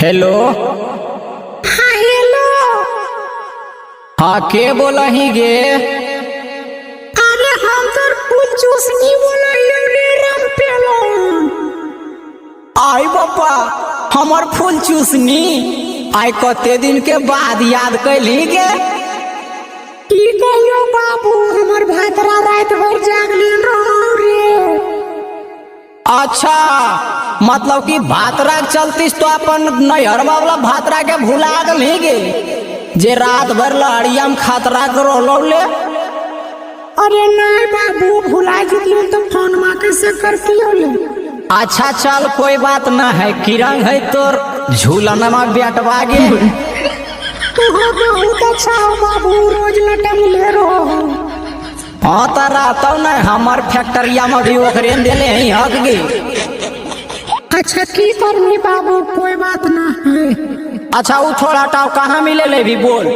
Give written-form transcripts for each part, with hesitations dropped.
हेलो। हाँ, हेलो। हाँ, के बोला ही गे? अरे, हम तो फूल चूसनी बोला रे राम पेलो। आई बापा, हमर फूल चूसनी, आई कते दिन के बाद याद कैली गे? की कहियो बाबू, हमर भातरा रात भर जागले रहो रे। अच्छा, मतलब कि भातरा के चलतीस तो अपन नैहरवा वाला भातरा के भुला गेली गे, जे रात भर लहरिया में खतरा के रोलो ले? अरे नहीं बाबू, भुला जितियो तो फोन मा कैसे करती हो ले? अच्छा चल, कोई बात ना है। किरंग है तोर झूलनमा बेटवा गे? तू बहुत अच्छा हो बाबू, रोज लटम ले रहो हो। हाँ तो रहतौ ना, हमर फैक्ट्रिया में भी ओकरे ने देले हैं हक गे। अच्छा, की करनी बाबू, कोई बात ना है। अच्छा, वो छोड़, हटाओ, कहाँ मिले ले भी बोल।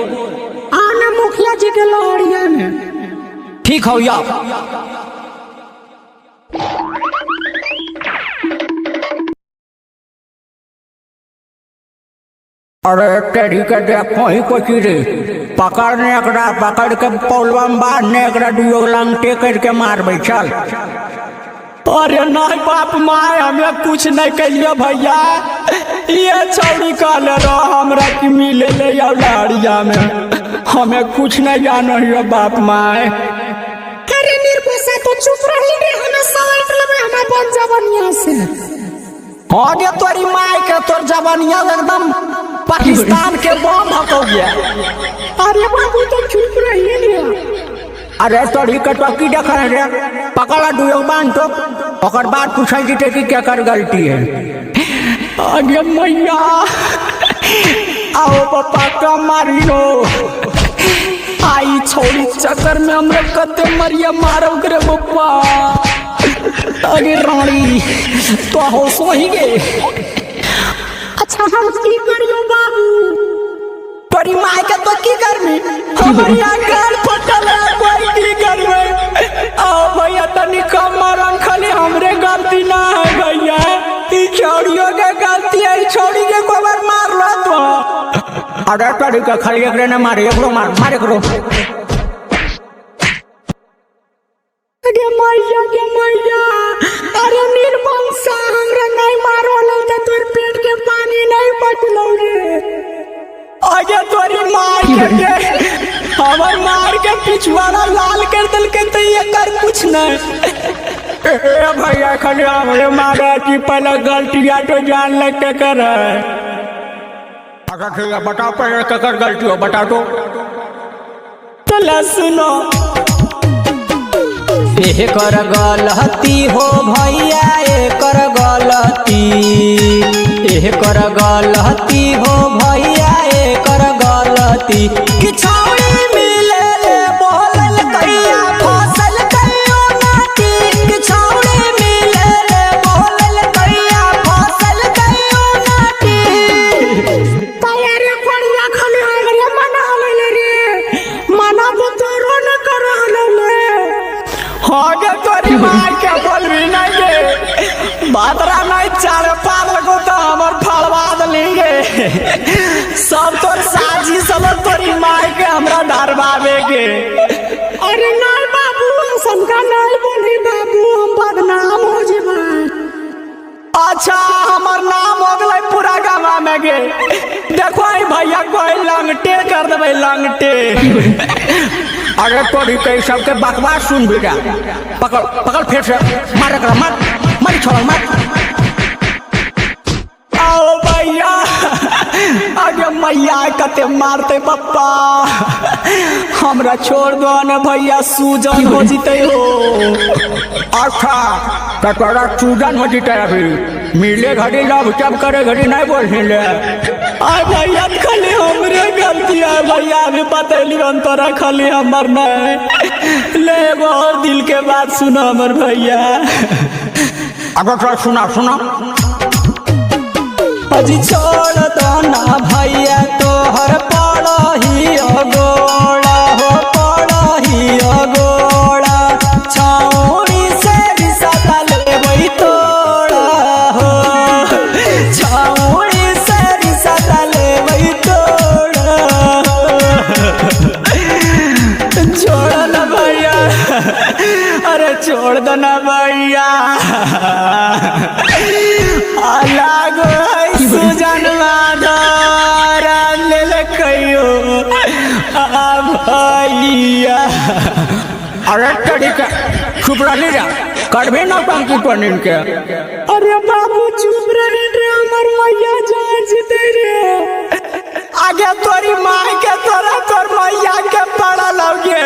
आना मुखिया जी के लहरिया में। ठीक हो या। अरे टेढ़ी के देख, कहीं को रे पकड़ने, एकरा पकड़ के पौलवा में बांधने, एकरा दुगो लंगटे करके मारबै, चल। अरे नहीं बाप माय, हमें कुछ नहीं कहिए भैया। ये छौड़ी कहले रह हमरा कि मिले ले आओ लहरिया में, हमें कुछ नहीं जानो हियो बाप माय। अरे निर्भोषा, तो चुप रही रे, हमें सवाल लेबे, हमें बन जबनिया से। हाँ गे तोरी माय के, तोर जवानिया एकदम पाकिस्तान के बम हको गया। अरे बाबू, तो चुप रही रे। अरे तोरी के तो की देख रे, पकड़ दुगो बांध तो ओकर बाद पूछै जीते कि केकर गलती है। अरे मैया, आओ पप्पा का मारियो, आई छोड़ी चक्कर में हमरा कते मरिया मारो रे बप्पा। अरे रानी, तो हो सोही गे। अच्छा, हम की करियो बाबू? तोरी माय के, तो की करमी? हमर यहाँ गाल फटल है, कोई की करबै? आओ भैया, तनी कम मारन, खाली हमरे गलती ना है भैया, ई छौड़ियों के गलती है। ई छौड़ी के कोई बार मार लो तो। अरे तोरी के, खाली एकरे ने मारे, एकरो मार, मार एकरो। अरे मैया गे मैया, अरे निर्वंशा, हमरा नहीं मारो त तोर पेट के पानी नहीं पटलो रे। आगे तोरी मार के गे, हमर मार के पिछवाड़ा लाल कर देलकै त एकर कुछ नहीं। ए भैया, खाली हमरे मारा कि पहले गलतिया तो जान ले केकर है। अच्छा ठीक है, बताओ पहले केकर गलती हो, बता दो। चला सुनो। एकर गलती हो भैया, एकर गलती, एकर गलती हो भैया, एकर गलती कि छौड़ी मिले ले बोलल कैया फसल कहियो नाटी, कि छौड़ी मिले ले बोलल कैया फसल कहियो नाटी। अरे कोड़िया, खाली हमरे मना ले रे, मना तो तोरो न कर ले। हाँ गे तोरी मार के, बोलबी नहीं गे? बातरा नहीं चार पार लगो तो हमर फाड़वा देली गे। सब तोर साजी सब तोरी मार के हमरा डरवावे गे। अरे नहीं बाबू, सबका नहीं बोली बाबू, हम बदनाम हो जेबै। अच्छा, हमर नाम हो गेलै पूरा गामा में गे। देखो आई भैया, कोई लंगटे कर देबै लंगटे। अरे तोरी के, सबके बकवास सुन बेटा, पकड़ पकड़, फिर से मार एकरा, मार मार, छोड़ मार। आओ भैया, अरे मैया, कते मारते पप्पा, हमरा छोड़ दो न भैया, सूजन हो जीते हो। अच्छा, तो तोरा सूजन हो जीते, अभी मिले घड़ी लव जब करे घड़ी नहीं बोल ले। आय भैया, खाली हमरे गलती है भैया, अभी बतैली हम तोरा, खाली हमर नहीं ले। एगो और दिल के बात सुनो हमर भैया। अगर तो सुना सुना। अजी छोड़ दो ना भैया, तोहर पड़ही गोड़ा हो, पड़ही गोड़ा, छौड़ी से रिश्ता लेबै तोड़ा हो, छौड़ी से रिश्ता। अरे छोड़ दो ना भैया, अलग सुजन माधर ले ले कहियो आ भैया। अरे तरीका चुप रही जा, करबे ना टंकी पनीर के। अरे बाबू चुप रहे रे, हमर मैया जान जते रे। आगे तोरी माँ के तोरा तोर मैया के पड़ा लगे,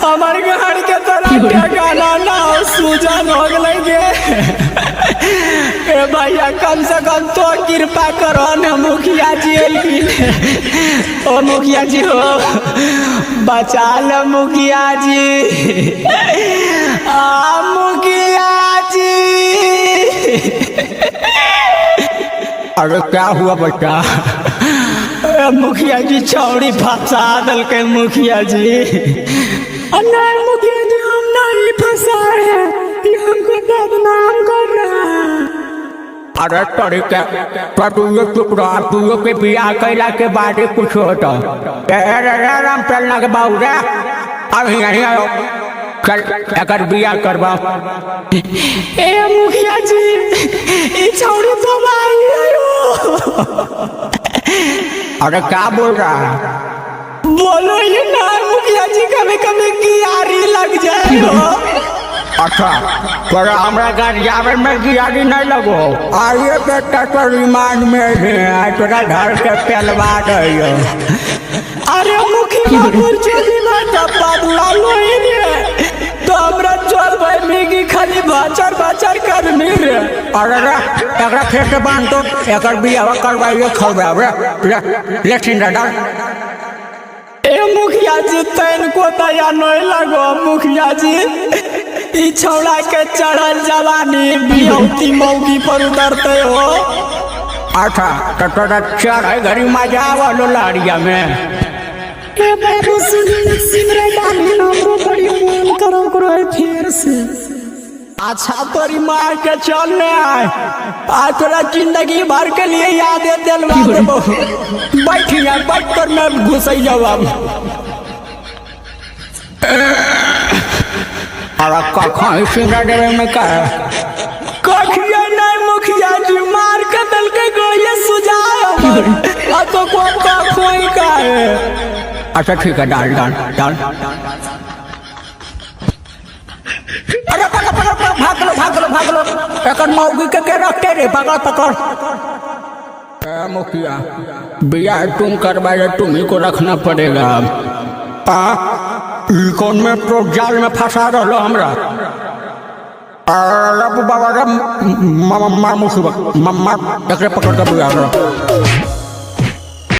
हमार घर के तोरा ठिकाना ना हो, सूजन हो गए गे। ए भैया कम से कम तो कृपा करो न मुखिया जी, ओ मुखिया जी हो बचा लो मुखिया जी, आ मुखिया जी। अरे क्या हुआ बेटा? मुखिया जी चौड़ी फंसा दलके मुखिया जी। नहीं मुखिया जी हम नहीं फंसा है, ये हमको बदनाम कर रहा है। अरे तरीके तो तू ये चुप रहा, तू ये के बियाह कैला के बाद ही कुछ होता। अरे राम चलना के बाबू रे, अब यहीं आओ, चल एकर बियाह करवा। ए मुखिया जी ई छौड़ी तो भाई आयो। अरे क्या बोल रहा है? बोलो ये ना मुखिया जी, कभी कभी गियारी लग जाए हो। अच्छा पर हमरा घर जावे में गियारी नहीं लगो। आइए बेटा तो रिमांड में है, आज तोरा घर के पेलवा दइयो। अरे मुखिया चली बेटा बदला लो रे, तो हमरा चल भाई मिगी खाली बाचर बाचर कर नी रे। अरे रे एकरा फेर के बांध दो, एकर बियाह करवाइए खवावे ले ले छिंदा डाल। ए मुखिया जी तैन को दया नहीं लगो मुखिया जी, ई छौड़ा के चढ़ल जवानी बियौती मौगी पर उतरते हो। अच्छा तो तोरा चढ़ घड़ी मजा आवलो लहरिया में। ए बाबू सुन सिमरे डाली हमरो बड़ी मन करम करो है फेर से। अच्छा तोरी मार के चल ने आए, आ तोरा जिंदगी भर के लिए याद दिलवा देबो। बैठ यहाँ बैठ कर मैं घुसई जाऊँ अब। अरे कखन सिमरा देवे में का कखिया नहीं मुखिया जी मार के दल के गोये सुझाए आ तो को कखोई का है। अच्छा ठीक है डाल डाल डाल। अरे पकड़ पकड़ पकड़, भाग लो भाग लो भाग लो, एकर मौगी के रखते रे, पकड़ पकड़। ए मुखिया बियाह तुम करवाए तुम्ही को रखना पड़ेगा। आ ई कौन में तो जाल में फंसा रहो हमरा। अरे बाबा रे मामा मार मुसीबत मार एकरे पकड़ के बियाह।